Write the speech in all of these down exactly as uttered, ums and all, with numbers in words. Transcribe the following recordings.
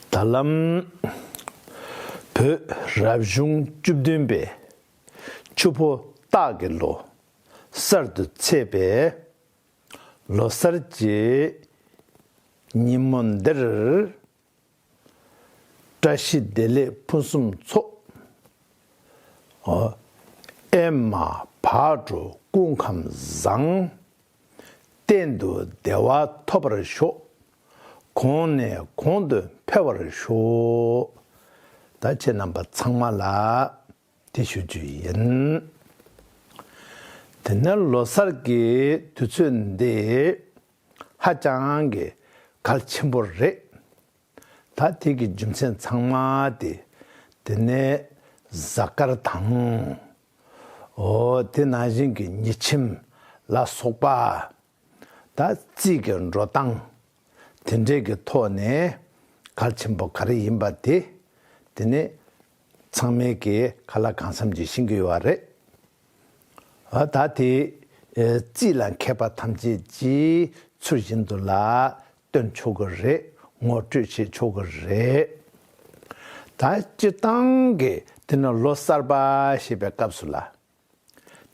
ད་ལམ་བོད་རབ་བྱུང་བཅུ་བདུན་པའི་ཆུ་ཕོ་སྟག་གི་ལོ་གསར་དུ་ཚེས་པའི་ལོ་གསར་གྱི་ཉིན་མོ་འདིར། བཀྲ་ཤིས་བདེ་ལེགས་ཕུན་སུམ་ཚོགས། ཨེ་མ་བག་དྲོ་སྐུ་ཁམས་བཟང་། གཏན་དུ་བདེ་བ་ཐོབ་པར་ཤོག། གོང་ནས་གོང་དུ་འཕེལ་བར་ཤོག། ད་ཁྱེད་རྣམ་པ་ཚང་མ་ལ་དེ་ཞུ་རྒྱུ་ཡིན། དེ་ནས་ལོ་གསར་གྱི་དུས་ཚོད་འདི་ཧ་ཅང་གི་གལ་ཆེན་པོ་རེད། ད་དེ་གི་རྒྱུ་མཚན་ཚང་མ་དེ་དེ་ནས་གཟའ་སྐར་དང་། འོ་དེ་ནང་བཞིན་གྱི་ཉི་ཁྱིམ་ལ་སོགས་པ། ད་རྩིས་ཀྱི་འགྲོ་སྟངས་དེ་འདྲས་ཀྱི་ཐོག་ནས་གལ་ཆེན་པོ་ག་རེ་ཡིན་པ་དེ་དེ་ནས་ཚང་མས་ཀྱི་ག་ལ་གང་འཚམ་གྱིས་ཤེས་ཀྱི་ཡོད་རེད། ཨ་ད་དེ་ཨེ་རྩིས་ལ་མཁས་པ་ཐམས་ཅད་ཀྱིས་ཚུལ་བཞིན་དུ་ལ་སྟོན་ཆོག་གི་རེད། ངོ་སྤྲོད་བྱེད་ཆོག་གི་རེད། ད་སྤྱིར་བཏང་གི་དེ་ནི་ལོ་གསར་པ་ཞེས་པའི་སྐབས་སུ་ལ།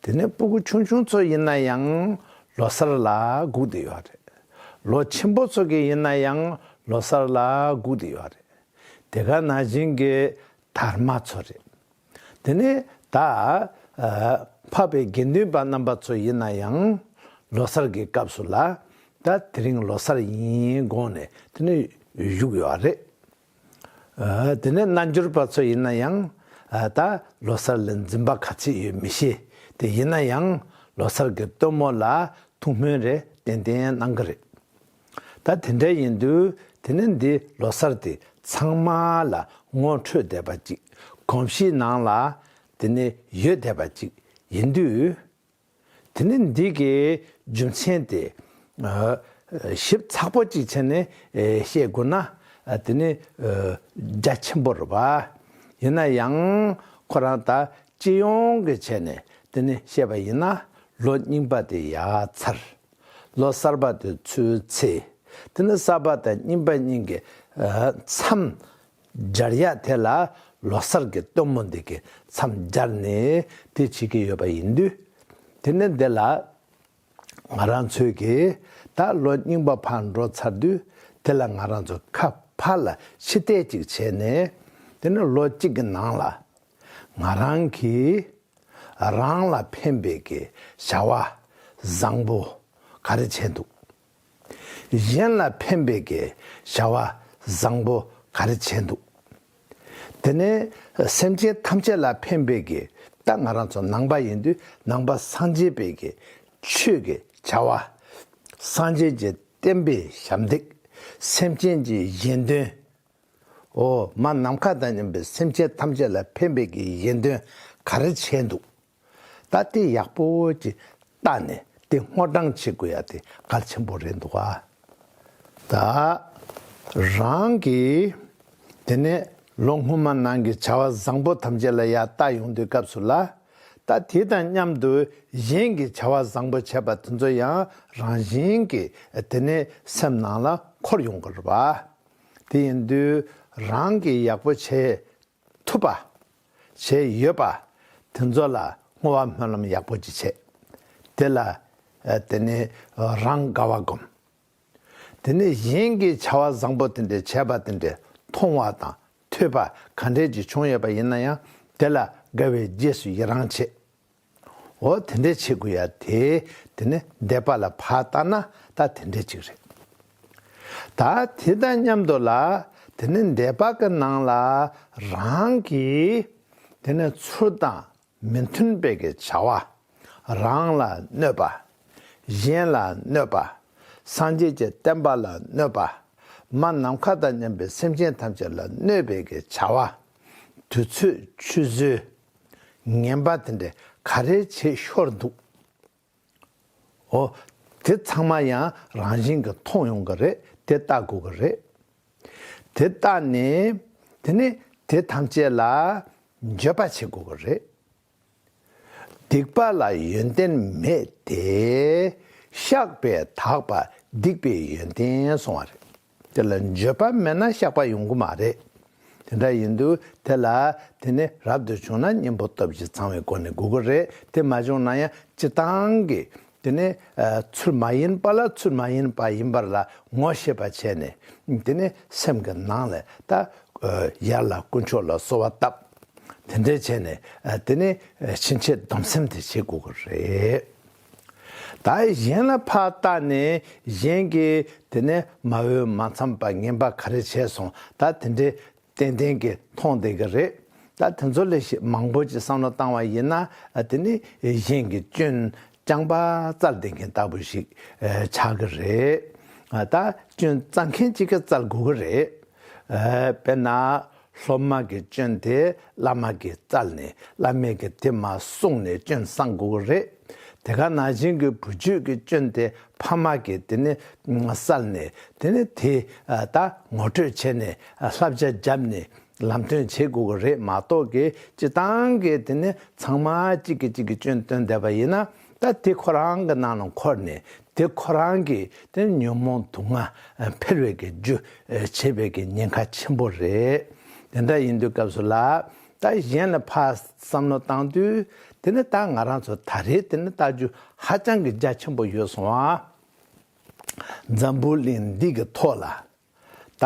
དེ་ནས་སྤུ་གུ་ཆུང་ཆུང་ཚོ་ཡིན་ན་ཡང་ལོ་གསར་ལ་སྒུག་བསྡད་ཡོད་རེད། ལོ་ཆེན་པོ་ཚོ་གི་ཡིན་ན་ཡང་ལོ་གསར་ལ་སྒུག་བསྡད་ཡོད་རེད། དེ་ག་ནང་བཞིན་གྱི་དར་མ་ཚོ་རེད། དེ་ནས་ད་ཨ་འཕགས་པའི་དགེ་འདུན་པ་རྣམ་པ་ཚོ་ཡིན་ན་ཡང་ལོ་གསར་གྱི་སྐབས་སུ་ལ་ད་དེ་རིང་ལོ་གསར་ཡིན་དགོངས་ནས་དེ་ནས་བཞུགས་ཡོད་རེད། ཨ་དེ་ནས་རྣལ་འབྱོར་པ་ཚོ་ཡིན་ན་ཡང་ཨ་ད་ལོ་གསར་ལ་འཛིན་པ་ག་ཚད་ཡོད་མི་ཤེས། དེ་ཡིན་ན་ཡང་ལོ་གསར་གྱི་སྟོན་མོ་ལ་ཐུགས་སྨོན་རེ་ཏན་ཏན་གནང་གི་རེད། ད་དེ་འདྲ་ཡིན་དུས་དེ་ནས་འདི་ལོ་གསར་དེ་ཚང་མ་ལ་ངོ་འཕྲོད་བསྡད་པ་ཅིག་གོམས་གཤིས་ནང་ལ་དེ་ནས་ཡོད་བསྡད་པ་ཅིག་ཡིན་དུས། དེ་ནས་འདི་གི་རྒྱུ་མཚན་དེ་ཨ་ཞིབ་ཚགས་པོ་ཅིག་བྱས་ནས་ཨེ་བཤད་དགོས་ན་ཨ་དེ་ནི་ཨ་རྒྱ་ཆེན་པོ་རེད་པ། ཡིན་ན་ཡང་ཁོ་རང་ད་སྤྱི་ཡོངས་ཀྱི་བྱས་ནས་དེ་ནི་བཤད་པ་ཡིན་ན་ལོ་རྙིང་པ་དེ་ཡར་ཚར། ལོ་གསར་པ་དེ་ཚུར་ཚེས། དེ་ནི་གསར་པ་དང་རྙིང་པ་གཉིས་ཀྱི་ཨ་མཚམས་སྦྱར་ཡག་དེ་ལ་ལོ་གསར་གྱི་སྟོན་མོ་འདི་གི་མཚམས་སྦྱར་ནས་དེ་བྱེད་ཀྱི་ཡོད་པ་ཡིན་དུས། དེ་ནི་འདི་ལ་ང་རང་ཚོས་ཀྱིས་ད་ལོ་རྙིང་པ་ཕར་འགྲོ་ཚར་དུས་དེ་ལ་ང་རང་ཚོ་ཁ་ཕར་ལ་ཕྱི་བལྟས་ཅིག་བྱས་ནས་དེ་ནི་ལོ་གཅིག་གི་ནང་ལ་ང་རང་གིས་རང་ལ་ཕན་པའི་གི་བྱ་བ་བཟང་པོ་ག་རེ་བྱས་འདུག་གཞན་ལ་ཕན་པའི་གི་བྱ་བ་བཟང་པོ་ག་རེ་བྱས་འདུག་དེ་ནས་སེམས་ཅན་ཐམས་ཅད་ལ་ཕན་པའི་གི་ད་ང་རང་ཚོ་ནང་པ་ཡིན་དུས་ནང་པ་སངས་རྒྱས་པའི་གི་ཆོས་ཀྱི་བྱ་བ། སངས་རྒྱས་ཀྱི་བསྟན་པའི་ཞབས་འདེགས། སེམས་ཅན་གྱི་གཞན་དོན། འོ་མ་ནམ་མཁའ་དང་མཉམ་པའི་སེམས་ཅན་ཐམས་ཅད་ལ་ཕན་པའི་གི་གཞན་དོན་ག་རེ་བྱས་འདུག་ད་དེ་ཡག་པོ་ཅིག་བལྟས་ནས་དེ་སྔོ་བགྲང་བྱེད་དགོས་ཡ་དེ་གལ་ཆེན་པོ་རེད་འདུག་ཨ། ད་རང་གིས་དེ་ནས་ལོ་སྔོན་མ་ནང་གི་བྱ་བ་བཟང་པོ་ཐམས་ཅད་ལ་ཡར་བལྟ་ཡོང་དུས་སྐབས་སུ་ལ། ད་དེ་དང་མཉམ་དུ་གཞན་གྱི་བྱ་བ་བཟང་པོ་བྱས་པ་དེ་ཚོ་ཡང་རང་བཞིན་གྱིས་དེ་ནས་སེམས་ནང་ལ་འཁོར་ཡོང་གི་རེད་པ། དེ་ཡིན་དུས་རང་གིས་ཡག་པོ་བྱས་ཐུབ་པ། བྱས་ཡོད་པ། དེ་ཚོ་ལ་བསྔོ་བ་སྨོན་ལམ་ཡག་པོ་ཅིག་བྱས། དེ་ལ་ཨ་དེ་ནས་རང་དགའ་བ་སྒོམ། དེ་ནས་གཞན་གྱིས་བྱ་བ་བཟང་པོ་དེ་འདྲ་བྱས་པ་དེ་འདྲ་མཐོང་བ་དང་ཐོས་པ་ག་འདྲས་ཅིག་བྱུང་ཡོད་པ་ཡིན་ན་ཡང་དེ་ལ་དགའ་བའི་རྗེས་སུ་ཡི་རང་བྱེད། འོ་དེ་འདྲས་བྱེད་དགོས་ཡ་དེ་དེ་ནི་འདས་པ་ལ་ཕར་བལྟས་ན་ད་དེ་འདྲས་ཅིག་རེད། ད་དེ་དང་མཉམ་དུ་ལ་དེ་ནི་འདས་པ་གི་ནང་ལ་རང་གིས་དེ་ནི་ཚུར་དང་མི་མཐུན་པའི་གི་བྱ་བ། རང་ལ་གནོད་པ། གཞན་ལ་གནོད་པ། སངས་རྒྱས་ཀྱི་བསྟན་པ་ལ་གནོད་པ། མ་ནམ་མཁའ་དང་མཉམ་པའི་སེམས་ཅན་ཐམས་ཅད་ལ་གནོད་པའི་གི་བྱ་བ། དུས་ཚོད་ཆུད་ཟོས། ངན་པ་དེ་འདྲ་ག་རེ་བྱེད་ཤོར་འདུག་འོ། དེ་ཚང་མ་ཡང་རང་བཞིན་གྱིས་མཐོང་ཡོང་གི་རེད། དེ་བལྟ་དགོས་ཀྱི་རེད། དེ་བལྟས་ནས་དེ་ནས་དེ་ཐམས་ཅད་ལ་འགྱོད་པ་བྱེད་དགོས་ཀྱི་རེད། སྡིག་པ་ལ་ཡོན་ཏན་མེད་དེ། བཤགས་པས་དག་པ་སྡིག་པའི་ཡོན་ཏན་གསུངས་པ་རེད། དེ་ལ་འགྱོད་པ་མེད་ན་བཤགས་པ་ཡོང་གི་མ་རེད། དེ་འདྲ་ཡིན་དུས་དེ་ལ་དེ་ནི་རབ་ཏུ་བྱུང་ན་གཉེན་པོ་སྟོབས་བཞི་ཚང་བའི་སྒོ་ནས་དགོས་ཀྱི་རེད། དེ་མ་བྱུང་ན་ཡང་སྤྱིར་བཏང་གི་དེ་ནི་ཚུལ་མ་ཡིན་པ་ལ་ཚུལ་མ་ཡིན་པ་ཡིན་པར་ལ་ངོ་ཤེས་པ་བྱས་ནས་དེ་ནི་སེམས་ཀྱི་ནང་ལ་ད་ཡར་ལ་དཀོན་མཆོག་ལ་གསོལ་བ་བཏབ། དེ་འདྲ་བྱས་ནས་དེ་ནི་ཕྱིན་ཆད་སྡོམ་སེམས་དེ་བྱེད་དགོས་ཀྱི་རེད། ད་གཞན་ལ་ཕར་བལྟས་ནས་གཞན་གྱིས་དེ་ནས་མ་འོས་མ་འཚམས་པ་ངན་པ་ག་རེ་བྱས་སོང་ད་དེ་འདྲའི་ཏན་ཏན་གྱིས་མཐོང་བསྡད་ཀྱི་རེད། ད་དེ་ཚོ་ལས་ཞེ་མང་པོ་ཅིག་བསམ་བློ་བཏང་བ་ཡིན་ན་དེ་ནི་གཞན་གྱི་སྐྱོན་རྐྱང་པ་བཙལ་བསྡད་མཁན་ལྟ་བུ་ཞིག་ཆགས་ཀྱི་རེད། ད་སྐྱོན་བཙལ་མཁན་གཅིག་གིས་བཙལ་དགོས་ཀྱི་རེད། དཔེར་ན། སློབ་མ་གི་སྐྱོན་དེ་བླ་མ་གིས་བཙལ་ནས་བླ་མས་གིས་དེ་མར་གསུངས་ནས་སྐྱོན་སེལ་དགོས་ཀྱི་རེད། དེ་ག་ནང་བཞིན་གྱི་བུ་རྒྱུད་ཀྱི་སྐྱོན་དེ་ཕ་མ་གིས་དེ་ནི་བསལ་ནས་དེ་ནི་དེ་ད་ངོ་སྤྲོད་བྱས་ནས་བསླབ་བྱ་བརྒྱབ་ནས་ལམ་སྟོན་བྱེད་དགོས་ཀྱི་རེད་མ་གཏོགས་ཀྱི་སྤྱིར་བཏང་གི་དེ་ནི་ཚང་མ་གཅིག་གིས་གཅིག་གི་སྐྱོན་སྟོན་བསྡད་པ་ཡིན་ན་ད་དེ་ཁོ་རང་གི་ནང་ལ་འཁོར་ནས། དེ་ཁོ་རང་གི་དེ་ཉོན་མོངས་དུག་ལྔ་འཕེལ་བའི་གི་རྒྱུ་བྱེད་པའི་གི་ཉེན་ཁ་ཆེན་པོ་རེད། དེ་འདྲ་ཡིན་དུས་སྐབས་སུ་ལ་ད་གཞན་ལ་ཕར་བསམ་བློ་བཏང་དུས་དེ་ནི་ད་ང་རང་ཚོ་ད་རེས་དེ་ནི་ལྟ་རྒྱུ་ཧ་ཅང་གི་རྒྱ་ཆེན་པོ་ཡོད་སོང་ཨ། འཛམ་བུ་གླིང་འདི་གི་ཐོག་ལ་ད་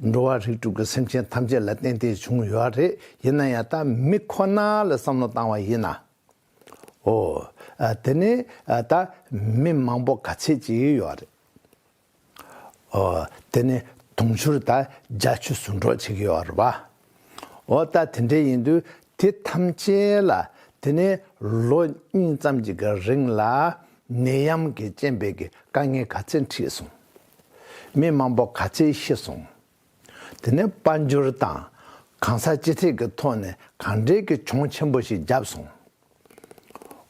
འགྲོ་བ་རིགས་དྲུག་གི་སེམས་ཅན་ཐམས་ཅད་ལ་བརྟེན་ཏེ་བྱུང་ཡོད་རེད། ཡིན་ན་ཡང་ད་མི་ཁོ་ན་ལ་བསམ་བློ་བཏང་བ་ཡིན་ན། ཨོ། ཨ། དེ་ནི་ཨ། ད་མི་མང་པོ་ག་ཚད་ཅིག་ཡོད་རེད། ཨོ། དེ་ནི་དུང་ཕྱུར་ད་བརྒྱད་ཅུ་ཟིན་འགྲོ་བྱེད་ཀྱི་ཡོད་རེད་པ། ཨོ། ད་དེ་འདྲ་ཡིན་དུས་དེ་ཐམས་ཅད་ལ་དེ་ནི་ལོ་གཉིས་ཙམ་ཅིག་གི་རིང་ལ་ནད་ཡམས་ཀྱི་རྐྱེན་པས་ཀྱི་དཀའ་ངལ་ག་ཚད་འཕྲད་སོང་། མི་མང་པོ་ག་ཚད་ཤི་སོང་། དེ་ནས་དཔལ་འབྱོར་དང་གང་ཟག་སྤྱི་ཐེ་གི་ཐོག་ནས་གང་འདྲའི་གི་གྱོང་ཆེན་པོ་ཞིག་བརྒྱབ་སོང་།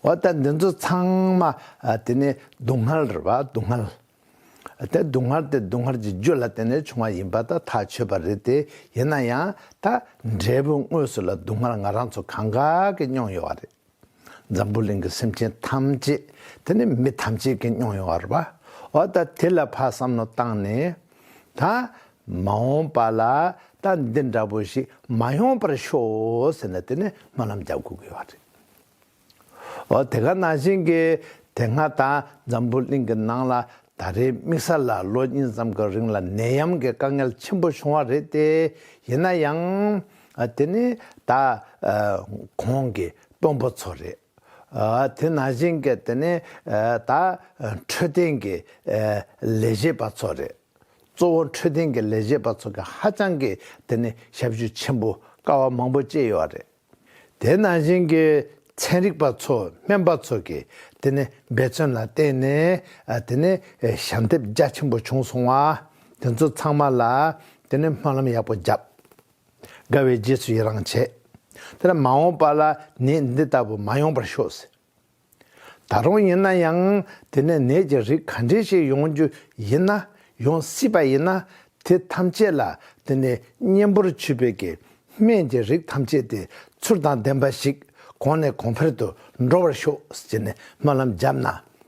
འོ་ད་འདི་ཚོ་ཚང་མ་ཨ། དེ་ནས་སྡུག་བསྔལ་རེད་བ། སྡུག་བསྔལ། དེ་སྡུག་བསྔལ་དེ་སྡུག་བསྔལ་གྱི་རྒྱུ་ལ་བརྟེན་ནས་བྱུང་བ་ཡིན་པ་ད་ཐག་ཆོད་པ་རེད་དེ། ཡིན་ན་ཡང་ད་འབྲས་བུ་དངོས་སུ་ལ་སྡུག་བསྔལ་ང་རང་ཚོ་གང་ག་གི་མྱོང་ཡོད་པ་རེད། འཛམ་བུ་གླིང་གི་སེམས་ཅན་ཐམས་ཅད་དེ་ནི་མི་ཐམས་ཅད་ཀྱིས་མྱོང་ཡོང་བ་རེད་པ། འོ་ད་དེ་ལ་ཕར་བསམ་བློ་བཏང་ནས་ད་མ་འོངས་པ་ལ་ད་འདི་འདྲ་པོ་ཞིག་མ་ཡོང་བར་ཤོག་ཟེར་ནས་དེ་ནི་སྨོན་ལམ་རྒྱག་དགོས་ཀྱི་ཡོད་རེད། འོ་དེ་ག་ནང་བཞིན་གྱི་དེ་སྔ་ད་འཛམ་བུ་གླིང་གི་ནང་ལ་ད་རེས་དམིགས་བསལ་ལ་ལོ་གཉིས་ཙམ་གྱི་རིང་ལ་ནད་ཡམས་ཀྱི་དཀའ་ངལ་ཆེན་པོ་བྱུང་བ་རེད་དེ། ཡིན་ན་ཡང་ཨ། དེ་ནི་ད་ཨ། གོང་གི་དཔོན་པོ་ཚོ་རེད། ཨ། དེ་ནང་བཞིན་གྱི་དེ་ནི་ཨ། ད་འཕྲོད་བསྟེན་གྱི་ཨ། ལས་བྱེད་པ་ཚོ་རེད། གཙོ་བོ་འཕྲོད་བསྟེན་གྱི་ལས་བྱེད་པ་ཚོ་གི་ཧ་ཅང་གི་དེ་ནི་ཞབས་ཞུ་ཆེན་པོ་དཀའ་བ་མང་པོ་སྤྱད་ཡོད་རེད། དེ་ནང་བཞིན་གྱི་ཚན་རིག་པ་ཚོ་སྨན་པ་ཚོ་གི་དེ་ནི་འབད་བརྩོན་ལ་བརྟེན་ནས་ཨ། དེ་ནི་ཨ། ཞལ་འདེབས་རྒྱ་ཆེན་པོ་བྱུང་སོང་བ། དེ་ཚོ་ཚང་མ་ལ་དེ་ནི་སྨོན་ལམ་ཡག་པོ་བརྒྱབ། དགའ་བའི་རྗེས་སུ་ཡི་རང་བྱས། དེ་ལ་མ་འོངས་པ་ལ་ནད་འདི་ལྟ་བུ་མ་ཡོང་བར་ཤོག་ཟེར། ད་རུང་ཡིན་ན་ཡང་དེ་ནས་ནད་ཀྱི་རིགས་ག་འདྲ་ཞིག་ཡོང་རྒྱུ་ཡིན་ན་ཡོང་སྲིད་པ་ཡིན་ན་དེ་ཐམས་ཅད་ལ་དེ་ནས་གཉེན་པོར་གྱུར་པའི་གི་སྨན་གྱི་རིགས་ཐམས་ཅད་དེ་ཚུལ་དང་ལྡན་པ་ཞིག་གོང་ནས་གོང་འཕེལ་དུ་འགྲོ་བར་ཤོག་ཟེར་ནས་སྨོན་ལམ་བརྒྱབ་ན་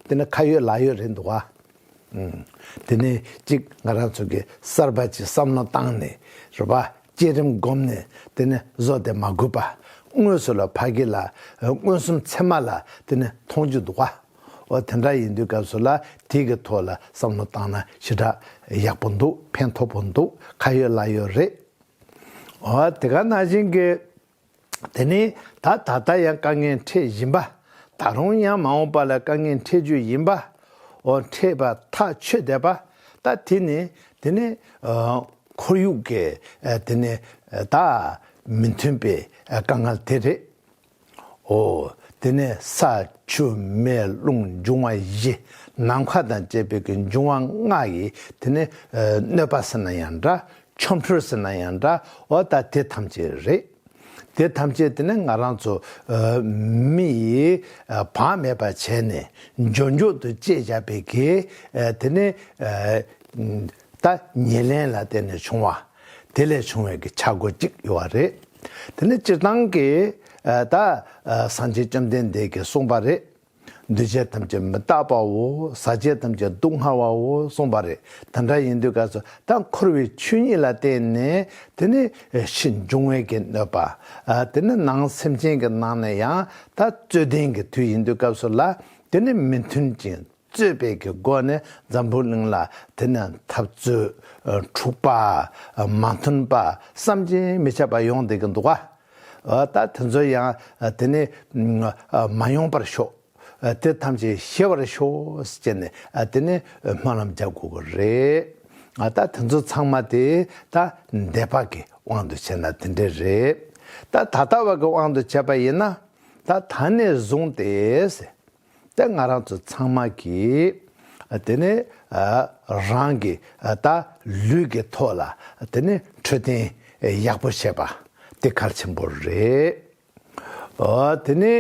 དེ་ནི་ཁ་ཡོད་ལག་ཡོད་རེད་འདུག་བ། དེ་ནས་གཅིག་ང་རང་ཚོ་གི་གསར་པ་ཅིག་བསམ་བློ་བཏང་ནས་རེད་པ། བསྐྱེད་རིམ་བསྒོམས་ནས་དེ་ནས་བཟོ་དེ་མ་དགོས་པ། དངོས་སུ་ལ་ཕ་གི་ལ་མངོན་སུམ་ཚད་མ་ལ་དེ་ནས་མཐོང་རྒྱུ་འདུག་བ། འོ་དེ་འདྲ་ཡིན་དུས་སྐབས་སུ་ལ་དེ་གི་ཐོག་ལ་བསམ་བློ་བཏང་ན་ཞེ་དྲག་ཡག་པོ་འདུག་ཕན་ཐོགས་པོ་འདུག་ཁ་ཡོད་ལག་ཡོད་རེད། འོ་དེ་ག་ནང་བཞིན་གྱི། དེ་ནི་ད་ད་ལྟ་ཡང་དཀའ་ངལ་འཕྲད་བཞིན་པ། ད་རུང་ཡང་མ་འོངས་པ་ལ་དཀའ་ངལ་འཕྲད་རྒྱུ་ཡིན་པ། འོ་འཕྲད་པ་ཐག་ཆོད་བསྡད་པ། ད་དེ་ནི་དེ་ནི་ཨ། ཁོར་ཡུག་གི་ཨ། དེ་ནི་ཨ། ད་མི་མཐུན་པའི་ཨ། དཀའ་ངལ་དེ་རེད། འོ་དེ་ནི་ས་ཆུ་མེ་རླུང་འབྱུང་བ་བཞི། ནམ་མཁའ་དང་བཅས་པའི་གི་འབྱུང་བ་ལྔ་ཡི་དེ་ནི་ཨ། གནོད་པ་ཟེར་ན་ཡང་འདྲ། ཆོ་འཕྲུལ་ཟེར་ན་ཡང་འདྲ། འོ་ད་དེ་ཐམས་ཅད་རེད། དེ་ཐམས་ཅད་དེ་ནི་ང་རང་ཚོ་ཨ། མི་ཡིས་ཨ། བག་མེད་པ་བྱས་ནས་འབྱོར་འབྱོར་དུ་སྤྱད་བཞག་པའི་གི་ཨ། དེ་ནི་ཨ། ད་ཉེར་ལེན་ལ་བརྟེན་ནས་བྱུང་བ། དེ་ལས་བྱུང་བའི་གི་ཆག་སྒོ་གཅིག་ཡོད་པ་རེད། དེ་ནི་སྤྱིར་བཏང་གི་ཨ། ད་ཨ། སངས་རྒྱས་བཅོམ་ལྡན་འདས་ཀྱིས་གསུངས་པ་རེད། འདུས་བྱས་ཐམས་ཅད་མི་རྟག་པའོ། ཟག་བཅས་ཐམས་ཅད་སྡུག་བསྔལ་བའོ་གསུངས་པ་རེད། དེ་འདྲ་ཡིན་དུས་སྐབས་སུ་ད་འཁོར་བའི་ཆོས་ཉིད་ལ་བརྟེན་ནས་དེ་ནི་ཕྱིས་འབྱུང་བའི་གི་གནོད་པ། དེ་ནི་ནང་སེམས་ཅན་གྱི་ནང་ནས་ཡང་ད་རྩོད་ལྡན་གྱི་དུས་ཡིན་དུས་སྐབས་སུ་ལ་དེ་ནི་མི་མཐུན་ཅིང་རྩོད་པའི་གི་སྒོ་ནས་འཛམ་བུ་གླིང་ལ་དེ་ནི་འཐབ་རྩོད། འཁྲུག་པ། མ་མཐུན་པ་བསམ་གྱིས་མི་ཁྱབ་པ་ཡོང་བསྡད་ཀྱི་འདུག་ག་ད་དེ་ཚོ་ཡང་དེ་ནི་མ་ཡོང་པར་ཤོག་དེ་ཐམས་ཅད་ཞི་བར་ཤོག་ཟེར་ནས་དེ་ནི་སྨོན་ལམ་རྒྱག་དགོས་ཀྱི་རེད། ད་དེ་ཚོ་ཚང་མ་དེ་ད་འདོད་པ་གི་དབང་དུ་བྱས་ན་དེ་འདྲས་རེད། ད་ད་ལྟ་བ་གི་དབང་དུ་བྱས་པ་ཡིན་ན་ད་ད་ནས་བཟུང་སྟེ་ཟེར། ད་ང་རང་ཚོ་ཚང་མ་གིས་དེ་ནི་རང་གི་ད་ལུས་ཀྱི་ཐོག་ལ་དེ་ནི་འཕྲོད་བསྟེན་ཡག་པོ་བྱེད་པ་དེ་གལ་ཆེན་པོ་རེད། ཨོ། དེ་ནི་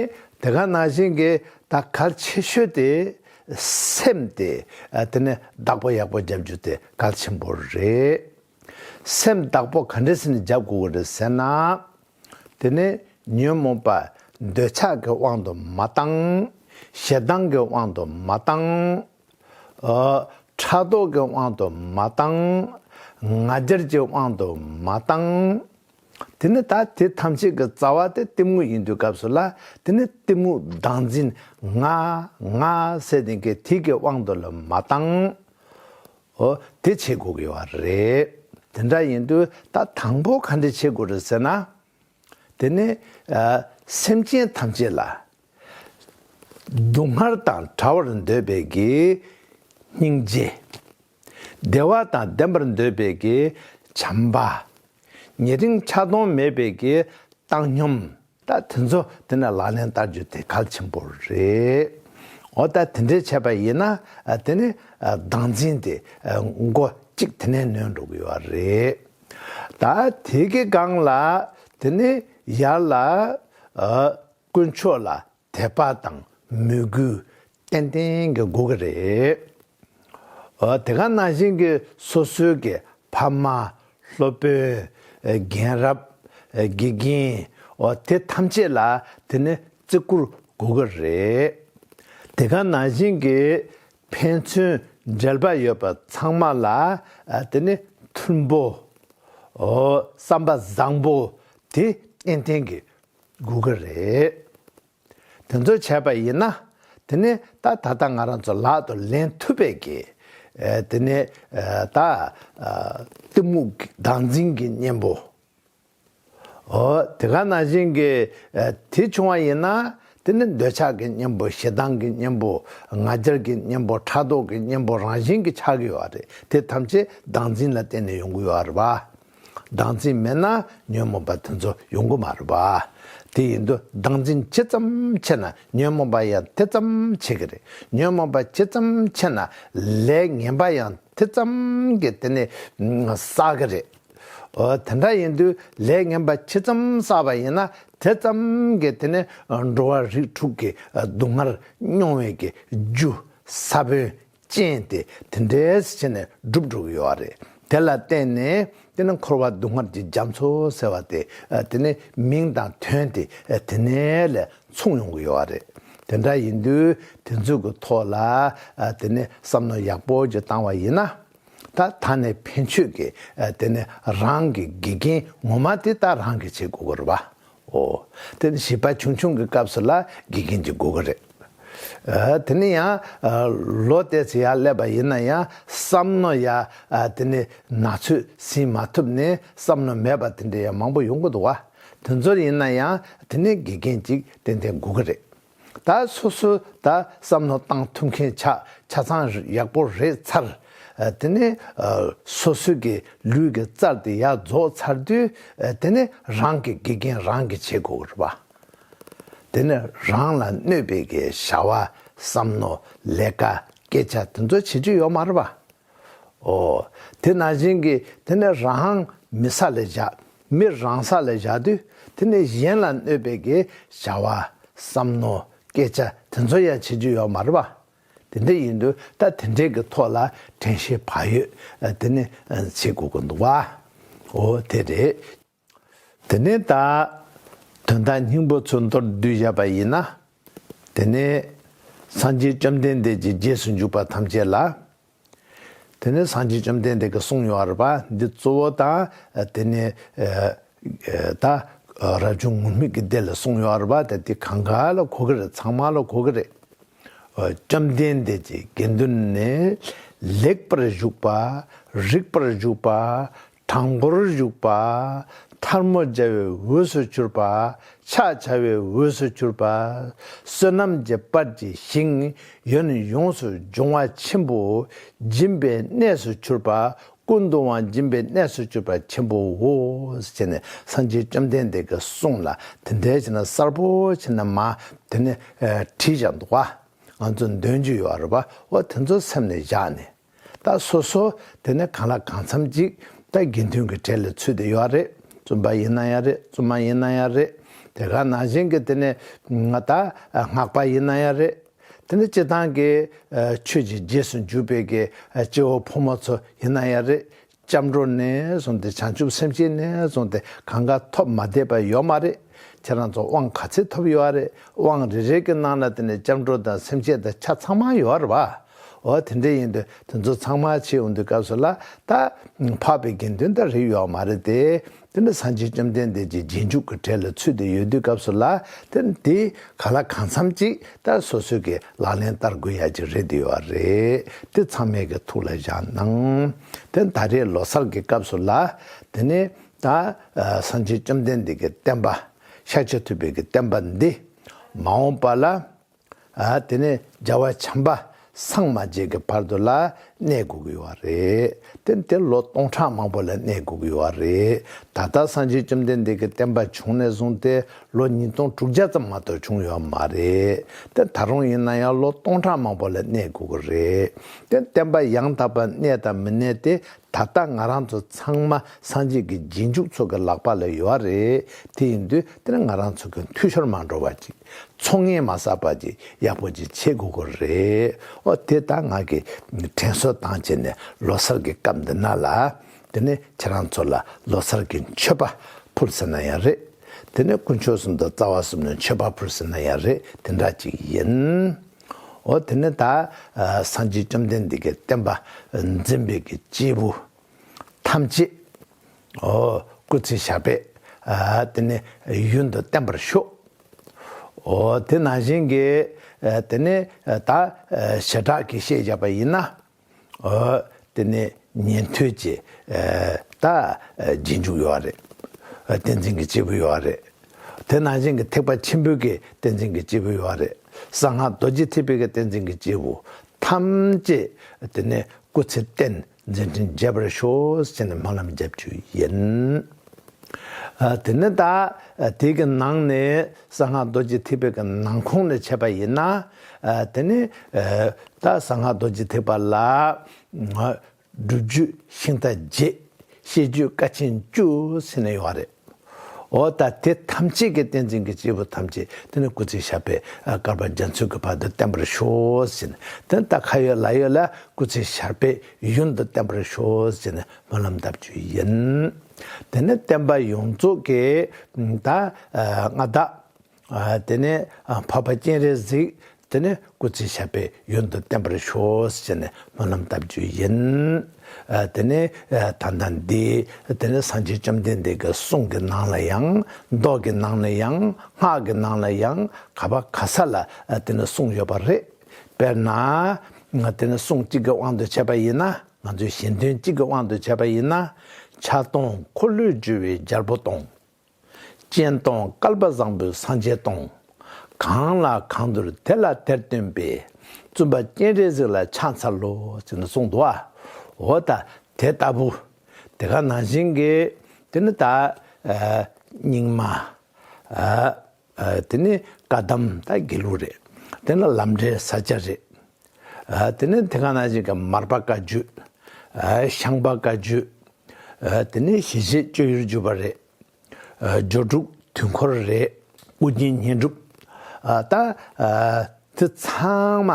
དེ་ག་ནང་བཞིན་གྱི་ད་གལ་ཆེ་ཤོས་དེ་སེམས་དེ་དེ་ནི་བདག་པོ་ཡག་པོ་རྒྱབ་རྒྱུ་དེ་གལ་ཆེན་པོ་རེད། སེམས་བདག་པོ་ག་འདྲ་སེ་ནས་རྒྱབ་དགོས་ཀྱི་རེད་ཟེར་ན། དེ་ནི་ཉོན་མོངས་པ་འདོད་ཆགས་ཀྱི་དབང་དུ་མ་བཏང་། ཞེ་སྡང་གི་དབང་དུ་མ་བཏང་། ཨ། ཕྲག་དོག་གི་དབང་དུ་མ་བཏང་། ང་རྒྱལ་གྱི་དབང་དུ་མ་བཏང་། དེ་ནི་ད་དེ་ཐམས་ཅད་ཀྱི་རྩ་བ་དེ་གཏི་མུག་ཡིན་དུས་སྐབས་སུ་ལ་དེ་ནི་གཏི་མུག་བདག་འཛིན། ང་ང་ཟེར་དེ་གི་དེ་གི་དབང་དུ་ལ་མ་བཏང་། ཨོ། དེ་བྱེད་དགོས་ཀྱི་ཡོད་རེད། དེ་འདྲ་ཡིན་དུས་ད་དང་པོ་ག་འདྲ་བྱེད་དགོས་རེད་ཟེར་ན། དེ་ནི་ཨ། སེམས་ཅན་ཐམས་ཅད་ལ་སྡུག་བསྔལ་དང་བྲལ་བར་འདོད་པའི་གི་སྙིང་རྗེ། བདེ་བ་དང་ལྡན་པར་འདོད་པའི་གི་བྱམས་པ། ཉེ་རིང་ཆགས་སྡང་མེད་པའི་གི་བཏང་སྙོམས། ད་དེ་ཚོ་དེ་ནི་ལག་ལེན་བསྟར་རྒྱུ་དེ་གལ་ཆེན་པོ་རེད། འོ་ད་དེ་འདྲའི་བྱས་པ་ཡིན་ན་ཨ། དེ་ནི་ཨ། བདག་འཛིན་དེ་ཨ། མགོ་གཅིག་དེ་ནས་ནོན་འགྲོ་གི་ཡོད་རེད། ད་དེ་གི་སྒང་ལ་དེ་ནི་ཡར་ལ་ཨ། དཀོན་མཆོག་ལ་དད་པ་དང་མོས་གུས་ཏན་ཏན་གྱི་དགོས་ཀྱི་རེད། ཨ། དེ་ག་ནང་བཞིན་གྱི་སོ་སོའི་གི་ཕ་མ། སློབ་དཔོན། རྒན་རབས། དགེ་རྒན། འོ་དེ་ཐམས་ཅད་ལ་དེ་ནི་བརྩི་བཀུར་དགོས་ཀྱི་རེད། དེ་ག་ནང་བཞིན་གྱི་ཕན་ཚུན་འབྲེལ་བ་ཡོད་པ་ཚང་མ་ལ་དེ་ནི་མཐུན་པོ། འོ་བསམ་པ་བཟང་པོ་དེ་ཏན་ཏན་གྱི་དགོས་ཀྱི་རེད། དེ་ཚོ་བྱས་པ་ཡིན་ན། དེ་ནི་ད་ད་ལྟ་ང་རང་ཚོ་ལག་ཏུ་ལེན་ཐུབ་པའི་གི་ཨ། དེ་ནི་ཨ། ད་ཨ། གཏི་མུག་གི་བདག་འཛིན་གྱི་གཉེན་པོ། འོ་དེ་ག་ནང་བཞིན་གྱི་ཨ། དེ་བྱུང་བ་ཡིན་ན་དེ་ནི་འདོད་ཆགས་ཀྱི་གཉེན་པོ། ཞེ་སྡང་གི་གཉེན་པོ། ང་རྒྱལ་གྱི་གཉེན་པོ། ཕྲག་དོག་གི་གཉེན་པོ་རང་བཞིན་གྱིས་ཆགས་ཀྱི་ཡོད་རེད། དེ་ཐམས་ཅད་བདག་འཛིན་ལ་བརྟེན་ནས་ཡོང་གི་ཡོད་རེད་པ། བདག་འཛིན་མེད་ན་ཉོན་མོངས་པ་དེ་ཚོ་ཡོང་གི་མ་རེད་པ། དེ་ཡིན་དུས་བདག་འཛིན་ཇི་ཙམ་ཆེ་ན་ཉོན་མོངས་པ་ཡང་དེ་ཙམ་ཆེ་གི་རེད། ཉོན་མོངས་པ་ཇི་ཙམ་ཆེ་ན་ལས་ངན་པ་ཡང་དེ་ཙམ་གྱི་དེ་ནི་བསགས་གི་རེད། འོ་དེ་འདྲ་ཡིན་དུས་ལས་ངན་པ་ཇི་ཙམ་བསགས་པ་ཡིན་ན་དེ་ཙམ་གྱི་དེ་ནི་འགྲོ་བ་རིགས་དྲུག་གི་སྡུག་བསྔལ་མྱོང་བའི་གི་རྒྱུ་ས་བོན་རྐྱེན་དེ་དེ་འདྲས་བྱས་ནས་འགྲུབ་འགྲོ་གི་ཡོད་རེད། དེ་ལ་བརྟེན་ནས་དེ་ནི་འཁོར་བ་སྡུག་བསྔལ་གྱི་རྒྱ་མཚོ་ཟེར་བ་དེ་དེ་ནི་མིང་དང་དོན་དེ་དེ་ནས་ལས་མཚུངས་ཡོང་གི་ཡོད་རེད། དེ་འདྲ་ཡིན་དུས་དེ་ཚོ་གི་ཐོག་ལ་དེ་ནི་བསམ་བློ་ཡག་པོ་ཅིག་བཏང་བ་ཡིན་ན། ད་ད་ནི་ཕན་ཆོད་ཀྱི་དེ་ནི་རང་གི་དགེ་རྒན་ངོ་མ་དེ་ད་རང་གིས་བྱེད་དགོས་ཀྱི་རེད་པ། ཨོ། དེ་ནི་བྱིས་པ་ཆུང་ཆུང་གི་སྐབས་སུ་ལ་དགེ་རྒན་གྱི་དགོས་ཀྱི་རེད། ཨ། དེ་ནི་ཡང་ཨ། ལོ་ཏོག་ཙམ་ཡར་སླེབས་པ་ཡིན་ན་ཡང་བསམ་མནོ་ཡ་ཨ། དེ་ནི་ན་ཚོད་ཟིན་མ་ཐུབ་ནས་བསམ་མནོ་མེད་པ་དེ་འདྲ་ཡང་མང་པོ་ཡོང་གི་འདུག་པ། དེ་ཚོ་ཡིན་ན་ཡང་དེ་ནི་དགེ་རྒན་ཅིག་ཏན་ཏན་དགོས་ཀྱི་རེད། ད་སོ་སོ་ད་བསམ་མནོ་བཏང་ཐུབ་མཁན་ཆ་ཆ་ཚང་ཡག་པོ་རེད་ཚར། ཨ། དེ་ནི་ཨ། སོ་སོ་གི་ལུས་ཀྱི་རྩལ་དེ་ཡར་རྫོགས་ཚར་དུས་ཨ། དེ་ནི་རང་གི་དགེ་རྒན་རང་གིས་བྱེད་དགོས་ཀྱི་རེད་པ། དེ་ནི་རང་ལ་གནོད་པའི་གི་བྱ་བ་བསམ་མནོ་ལས་ཀ་སྐད་ཆ་དེ་ཚོ་བྱེད་རྒྱུ་ཡོད་མ་རེད་པ། ཨོ། དེ་ནང་བཞིན་གྱི་དེ་ནི་རང་མི་ས་ལ་བཞག་མི་རང་ས་ལ་བཞག་དུས་དེ་ནི་གཞན་ལ་གནོད་པའི་གི་བྱ་བ་བསམ་མནོ་སྐད་ཆ་དེ་ཚོ་ཡང་བྱེད་རྒྱུ་ཡོད་མ་རེད་པ། དེ་འདྲ་ཡིན་དུས་ད་དེ་འདྲའི་གི་ཐོག་ལ་དྲན་ཤེས་བག་ཡོད་དེ་ནི་བྱེད་དགོས་ཀྱི་འདུག་པ། ཨོ་དེ་རེད། དེ་ནས་ད་དོན་དག་སྙིང་པོ་ཚོ་མདོར་བསྡུས་བཞག་པ་ཡིན་ན། དེ་ནས་ སངས་རྒྱས་བཅོམ་ལྡན་འདས་ཀྱི་རྗེས་སུ་འཇུག་པ་ཐམས་ཅད་ལ། དེ་ནས་སངས་རྒྱས་བཅོམ་ལྡན་འདས་ཀྱིས་གསུངས་ཡོད་རེད་པ། འདི་གཙོ་བོ་དང་། དེ་ནས་ད་རབ་བྱུང་ངུར་སྨྲིག་གི་སྡེ་ལ་གསུངས་ཡོད་རེད་པ། ད་འདི་གང་ག་ལ་གོ་གི་རེད། ཚང་མ་ལ་གོ་གི་རེད། བཅོམ་ལྡན་འདས་ཀྱི་དགེ་འདུན་ནི། ལེགས་པར་ཞུགས་པ། རིགས་པར་ཞུགས་པ། དྲང་པོར་ཞུགས་པ། ཐལ་མོ་སྦྱར་བའི་འོས་སུ་གྱུར་པ། ཕྱག་བྱ་བའི་འོས་སུ་གྱུར་པ། བསོད་ནམས་ཀྱི་དཔལ་གྱི་ཞིང་ཡོན་ཡོངས་སུ་སྦྱོང་བ་ཆེན་པོ་སྦྱིན་པའི་གནས་སུ་གྱུར་པ། ཀུན་ཏུ་དབང་སྦྱིན་པའི་གནས་སུ་གྱུར་པ་ཆེན་པོའོ། ཟེར་ནས་སངས་རྒྱས་བཅོམ་ལྡན་འདས་ཀྱི་གསུང་ལ་དེ་འདྲའི་བྱས་ན་གསལ་པོ་བྱས་ན་མ་དེ་ནས་བྲིས་བཞག་འདུག་པ། ང་ཚོ་འདོན་རྒྱུ་ཡོད་རེད་པ། འོ་དེ་ཚོ་སེམས་ནས་བཞག་ནས། ད་སོ་སོ་དེ་ནས་གང་ལ་གང་འཚམ་ཅིག་ད་དགེ་འདུན་གྱི་གྲས་ལ་ཚུད་དེ་ཡོད་རེད། བཙུན་པ་ཡིན་ན་ཡང་རེད། བཙུན་མ་ཡིན་ན་ཡང་རེད། དེ་ག་ནང་བཞིན་གྱི་དེ་ནས་ང་ད་སྔགས་པ་ཡིན་ན་ཡང་རེད། དེ་ནས་སྤྱིར་བཏང་གི་ཆོས་ཀྱི་རྗེས་སུ་འཇུག་པའི་གི་སྐྱེ་བོ་ཕོ་མོ་ཚོ་ཡིན་ན་ཡང་རེད། སྐྱབས་འགྲོ་ནས་བཟུང་སྟེ་བྱང་ཆུབ་སེམས་བསྐྱེད་ནས་བཟུང་སྟེ་གང་ག་ཐོབ་མ་བསྡད་པ་ཡོད་མ་རེད། ཁྱེད་རང་ཚོ་དབང་ག་ཚད་ཐོབ་ཡོད་རེད། དབང་རེ་རེ་གི་ནང་ལ་དེ་ནས་སྐྱབས་འགྲོ་དང་སེམས་བསྐྱེད་དང་ཆ་ཚང་མ་ཡོད་རེད་པ། འོ་དེ་འདྲ་ཡིན་དུས་དེ་ཚོ་ཚང་མ་བྱེད་ཡོང་དུས་སྐབས་སུ་ལ་ད་འཕགས་པའི་དགེ་འདུན་ད་རེད་ཡོད་མ་རེད་དེ། དེ་ནི་སངས་རྒྱས་བཅོམ་ལྡན་འདས་ཀྱི་རྗེས་འཇུག་གི་གྲས་ལ་ཚུད་དེ་ཡོད་དུས་སྐབས་སུ་ལ་དེ་དེ་ག་ལ་གང་འཚམ་ཅིག་ད་སོ་སོའི་གི་ལག་ལེན་བསྟར་དགོས་ཡ་ཅིག་རེད་དེ་ཡོད་རེད། དེ་ཚང་མའི་གི་ཐུགས་ལ་བཞག་གནང་། དེ་ད་རེས་ལོ་གསར་གྱི་སྐབས་སུ་ལ་དེ་ནི་ད་སངས་རྒྱས་བཅོམ་ལྡན་འདས་ཀྱི་བསྟན་པ། ཤཱཀྱ་ཐུབ་པའི་གི་བསྟན་པ་འདི་མ་འོངས་པ་ལ། ཨ་དེ་ནས་རྒྱལ་བ་བྱམས་པ་སངས་མ་རྒྱས་ཀྱི་བར་དུ་ལ་གནས་དགོས་ཀྱི་ཡོད་རེད། དེ་དེ་ལོ་སྟོང་ཕྲག་མང་པོ་ལ་གནས་དགོས་ཀྱི་ཡོད་རེད། ད་ལྟ་སངས་རྒྱས་བཅོམ་ལྡན་འདས་ཀྱི་བསྟན་པ་བྱུང་ནས་བཟུང་སྟེ་ལོ་ཉིས་སྟོང་དྲུག་བརྒྱ་ཙམ་མ་གཏོགས་བྱུང་ཡོད་མ་རེད། དེ་ད་རུང་ཡིན་ན་ཡང་ལོ་སྟོང་ཕྲག་མང་པོ་ལ་གནས་དགོས་ཀྱི་རེད། དེ་བསྟན་པ་ཡང་དག་པ་གནས་དང་མི་གནས་དེ། ད་ལྟ་ང་རང་ཚོ་ཚང་མ་སངས་རྒྱས་ཀྱི་རྗེས་འཇུག་ཚོ་གི་ལག་པ་ལ་ཡོད་རེད། དེ་ཡིན་དུས་དེ་ནི་ང་རང་ཚོ་གི་འཐུས་ཤོར་མ་འགྲོ་བ་ཅིག་ཚོགས་ངན་མ་བསགས་པ་ཅིག་ཡག་པོ་ཅིག་བྱེད་དགོས་ཀྱི་རེད། ཨོ་དེ་ད་ང་གི་དྲན་གསོ་བཏང་བྱས་ནས་ལོ་གསར་གྱི་སྐབས་འདི་ན་ལ་དེ་ནི་ཁྱེད་རང་ཚོ་ལ་ལོ་གསར་གྱི་མཆོད་པ་ཕུལ་ཟེར་ན་ཡང་རེད། དེ་ནི་དཀོན་མཆོག་གསུམ་དང་རྩ་བ་གསུམ་ལ་མཆོད་པ་ཕུལ་ཟེར་ན་ཡང་རེད། དེ་འདྲ་ཅིག་ཡིན། འོ་དེ་ནི་ད་ཨ་སངས་རྒྱས་བཅོམ་ལྡན་འདས་ཀྱི་བསྟན་པ་འཛིན་པའི་གི་སྐྱེས་བུ་ཐམས་ཅད་འོ་སྐུ་ཚེ་ཞབས་པད་ཨ་དེ་ནི་ཡུན་དུ་བརྟན་པར་ཤོག་འོ་དེ་ནང་བཞིན་གྱི་ཨ་དེ་ནི་ད་ཨ་བྱེ་བྲག་གི་བཤད་བཞག་པ་ཡིན་ན། འོ་དེ་ནས་ཉན་ཐོས་ཀྱི་ཨ་ད་ཨ་རྗེས་འཇུག་ཡོད་རེད། ཨ་བསྟན་འཛིན་གྱི་སྐྱེས་བུ་ཡོད་རེད། དེ་ནང་བཞིན་གྱི་ཐེག་པ་ཆེན་པོའི་གི་བསྟན་འཛིན་གྱི་སྐྱེས་བུ་ཡོད་རེད། གསང་སྔགས་རྡོ་རྗེ་ཐེག་པའི་གི་བསྟན་འཛིན་གྱི་སྐྱེས་བུ་ཐམས་ཅད་དེ་ནས་སྐུ་ཚེ་བརྟན་མཛད་འཕྲིན་རྒྱས་པར་ཤོག་ཟེར་ནས་སྨོན་ལམ་རྒྱབ་རྒྱུ་ཡིན། ཨ་དེ་ནས་ད་དེ་གི་ནང་ནས་གསང་སྔགས་རྡོ་རྗེ་ཐེག་པའི་གི་ནང་ཁོངས་ནས་བྱས་པ་ཡིན་ན། ཨ་དེ་ནས་ཨ་ད་གསང་སྔགས་རྡོ་རྗེ་ཐེག་པ་ལ་སྒྲུབ་བརྒྱུད་ཤིང་རྟ་བརྒྱད། བཤད་རྒྱུད་བཀའ་ཆེན་བཅུ་ཟེར་ནས་ཡོད་རེད། འོ་ད་དེ་ཐམས་ཅད་ཀྱི་བསྟན་འཛིན་གྱི་སྐྱེས་བུ་ཐམས་ཅད་དེ་ནི་སྐུ་ཚེ་ཞབས་པད་བསྐལ་པ་རྒྱ་མཚོའི་གི་བར་དུ་བརྟན་པར་ཤོག་ཟེར་ནས། དེ་ནི་ད་ཁ་ཡོད་ལག་ཡོད་ལ་སྐུ་ཚེ་ཞབས་པད་ཡུན་དུ་བརྟན་པར་ཤོག་ཟེར་ནས་སྨོན་ལམ་བཏབ་རྒྱུ་ཡིན། དེ་ནས་བསྟན་པ་ཡོངས་རྫོགས་ཀྱི་ད་མངའ་བདག་ཨ་དེ་ནས་ཨ་འཕགས་པ་སྤྱན་རས་གཟིགས། དེ་ནས་སྐུ་ཚེ་ཞབས་པད་ཡུན་དུ་བརྟན་པར་ཤོག་ཟེར་ནས་སྨོན་ལམ་བཏབ་རྒྱུ་ཡིན། ཨ་དེ་ནས་ཨ་ད་ལྟ་འདི་དེ་ནས་སངས་རྒྱས་བཅོམ་ལྡན་འདས་ཀྱི་གསུང་གི་ནང་ལ་ཡང་མདོ་གི་ནང་ལ་ཡང་སྔགས་ཀྱི་ནང་ལ་ཡང་ག་པ་ག་ས་ལ་ཨ་དེ་ནས་གསུངས་ཡོད་པ་རེད། དཔེར་ན་ང་དེ་ནས་གསུང་གཅིག་གི་དབང་དུ་བྱས་པ་ཡིན་ན། ང་ཚོའི་ཞལ་འདོན་གཅིག་གི་དབང་དུ་བྱས་པ་ཡིན་ན། ཕྱག་སྟོང་འཁོར་ལོས་སྒྱུར་བའི་རྒྱལ་པོ་སྟོང་། སྤྱན་སྟོང་བསྐལ་པ་བཟང་པོའི་སངས་རྒྱས་སྟོང་། གང་ལ་གང་འདུལ་དེ་ལ་དེར་སྟོན་པའི། བཙུན་པ་སྤྱན་རས་གཟིགས་ལ་ཕྱག་འཚལ་ལོ་ཟེར་ནས་གསུངས་འདུག་ཨ། འོ་ད་དེ་ལྟ་བུ། དེ་ག་ནང་བཞིན་གྱི་དེ་ནི་ད་ཨ་རྙིང་མ། ཨ་ཨ་དེ་ནི་བཀའ་གདམས་ད་དགེ་ལུགས་རེད། དེ་ནི་ལམ་འབྲས་ས་སྐྱ་རེད། ཨ་དེ་ནི་དེ་ག་ནང་བཞིན་གྱི་མར་པ་བཀའ་བརྒྱུད། ཨ་ཤངས་པ་བཀའ་བརྒྱུད། ཨ་དེ་ནི་ཞི་བྱེད་སྤྱོད་ཡུལ་བརྒྱུད་པ་རེད། ཨ་སྦྱོར་དྲུག་དུས་འཁོར་རེད། ཨོ་རྒྱན་བསྙེན་སྒྲུབ། ཨ་ད་ཨ་དེ་ཚང་མ་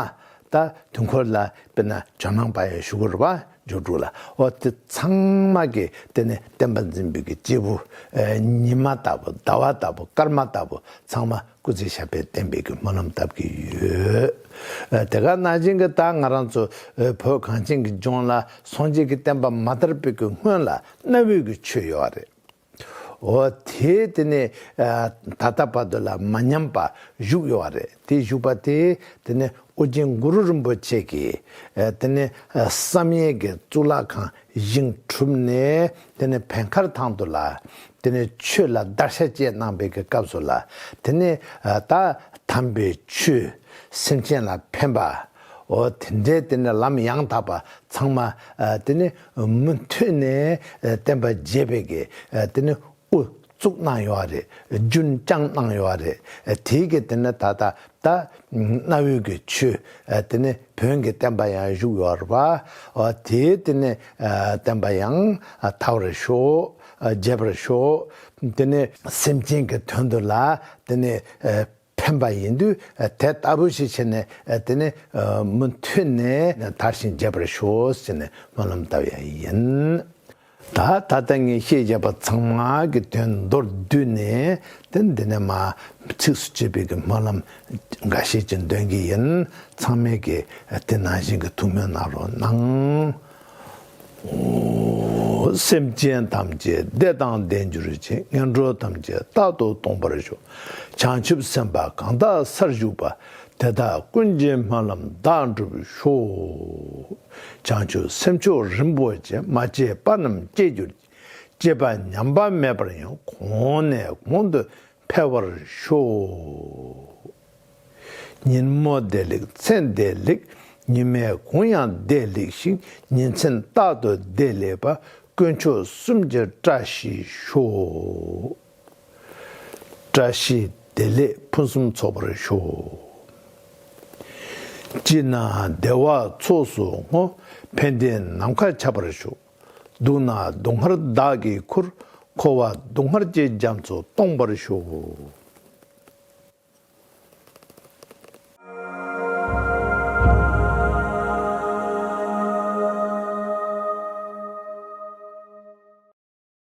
ད་དུས་འཁོར་ལ་དཔེར་ན་ཇོ་ནང་པ་ཡང་ཞུ་གི་རེད་པ། སྦྱོར་དྲུག་ལ། འོ་དེ་ཚང་མ་གི་དེ་ནི་བསྟན་པ་འཛིན་པའི་གི་སྐྱེས་བུ། ཨ་ཉི་མ་ལྟ་བུ། ཟླ་བ་ལྟ་བུ། སྐར་མ་ལྟ་བུ་ཚང་མ་སྐུ་ཚེ་ཞབས་པད་བརྟན་པའི་གི་སྨོན་ལམ་བཏབ་ཀྱི་ཡོད། ཨ་དེ་ག་ནང་བཞིན་གྱི་ད་ང་རང་ཚོ་ཨ་བོད་གངས་ཅན་གྱི་ལྗོངས་ལ་སངས་རྒྱས་ཀྱི་བསྟན་པ་མ་དར་བའི་གི་སྔོན་ལ་གནའ་བོའི་གི་ཆོས་ཡོད་རེད། འོ་དེ་དེ་ནས་ཨ་ད་ལྟ་བར་དུ་ལ་མ་ཉམས་པ་བཞུགས་ཡོད་རེད། དེ་བཞུགས་པ་དེ་དེ་ནས་ཨོ་རྒྱན་གུ་རུ་རིན་པོ་ཆེ་གིས་ཨ་དེ་ནས་ཨ་བསམ་ཡས་ཀྱི་གཙུག་ལག་ཁང་བཞེངས་གྲུབ་ནས། དེ་ནས་བན་དཀར་ཐང་དུ་ལ་དེ་ནས་ཆོས་ལ་བརྡར་ཤ་བཅད་གནང་བའི་གི་སྐབས་སུ་ལ། དེ་ནས་ཨ་ད་དམ་པའི་ཆོས་སེམས་ཅན་ལ་ཕན་པ། འོ་དེ་འདྲའི་དེ་ནས་ལམ་ཡང་དག་པ་ཚང་མ་ཨ་དེ་ནས་མུ་མཐུད་ནས་ཨ་བསྟན་པ་རྒྱས་པའི་གི་ཨ་དེ་ནས་དབུ་བཙུགས་གནང་ཡོད་རེད། རྒྱུན་བསྐྱངས་གནང་ཡོད་རེད། དེའི་གི་དེ་ནས་ད་ལྟ་ད་གནའ་བོའི་གི་ཆོས་དེ་ནས་བོན་གྱི་བསྟན་པ་ཡང་བཞུགས་ཡོད་རེད་པ། དེའི་དེ་ནས་བསྟན་པ་ཡང་དར་བར་ཤོག། རྒྱས་པར་ཤོག། དེ་ནས་སེམས་ཅན་གྱི་དོན་དུ་ལ་དེ་ནས་ཕན་པ་ཡིན་དུས་དེ་ལྟ་བུ་ཞིག་བྱས་ནས་དེ་ནས་མུ་མཐུད་ནས་དར་ཞིང་རྒྱས་པར་ཤོག་ཟེར་ནས་སྨོན་ལམ་བཏབ་ཡ་ཡིན། ད་ད་ལྟ་ངས་བཤད་བཞག་པ་ཚང་མ་གི་དོན་མདོར་བསྡུས་ནས་དེ་འདི་ནས་མ་ཚིགས་སུ་བཅད་པའི་གི་སྨོན་ལམ་འགའ་ཤས་ཀྱི་འདོན་གྱི་ཡིན། ཚང་མས་གི་དེ་ནང་བཞིན་གྱི་ཐུགས་སྨོན་གནང་རོགས་གནང་། ཨོ། སེམས་ཅན་ཐམས་ཅད་བདེ་དང་ལྡན་གྱུར་ཅིག། ངན་འགྲོ་ཐམས་ཅད་རྟག་ཏུ་སྟོངས་པར་ཤོག། བྱང་ཆུབ་སེམས་དཔའ་གང་དག་སར་བཞུགས་པ། དེ་དག་ཀུན་གྱི་སྨོན་ལམ་བདག་འགྲུབ་ཤོག། བྱང་ཆུབ་སེམས་མཆོག་རིན་པོ་ཆེ། མ་སྐྱེས་པ་རྣམས་སྐྱེ་གྱུར་ཅིག། སྐྱེས་པ་ཉམས་པ་མེད་པར་ཡང་། གོང་ནས་གོང་དུ་འཕེལ་བར་ཤོག། ཉིན་མོ་བདེ་ལེགས་མཚན་བདེ་ལེགས། ཉི་མའི་གུང་ཡང་བདེ་ལེགས་ཤིང་། ཉིན་མཚན་རྟག་ཏུ་བདེ་ལེགས་པ། དཀོན་མཆོག་གསུམ་གྱི་བཀྲ་ཤིས་ཤོག། བཀྲ་ཤིས་བདེ་ལེགས་ཕུན་སུམ་ཚོགས་པར་ཤོག། སྐྱིད་ན་བདེ་བ་ཚོགས་སུ་བསྔོ། ཕན་བདེ་ནམ་མཁའ་ཁྱབ་པར་ཤོག། སྡུག་ན་སྡུག་བསྔལ་བདག་གིས་ཁུར། འཁོར་བ་སྡུག་བསྔལ་གྱི་རྒྱ་མཚོ་སྟོངས་པར་ཤོག།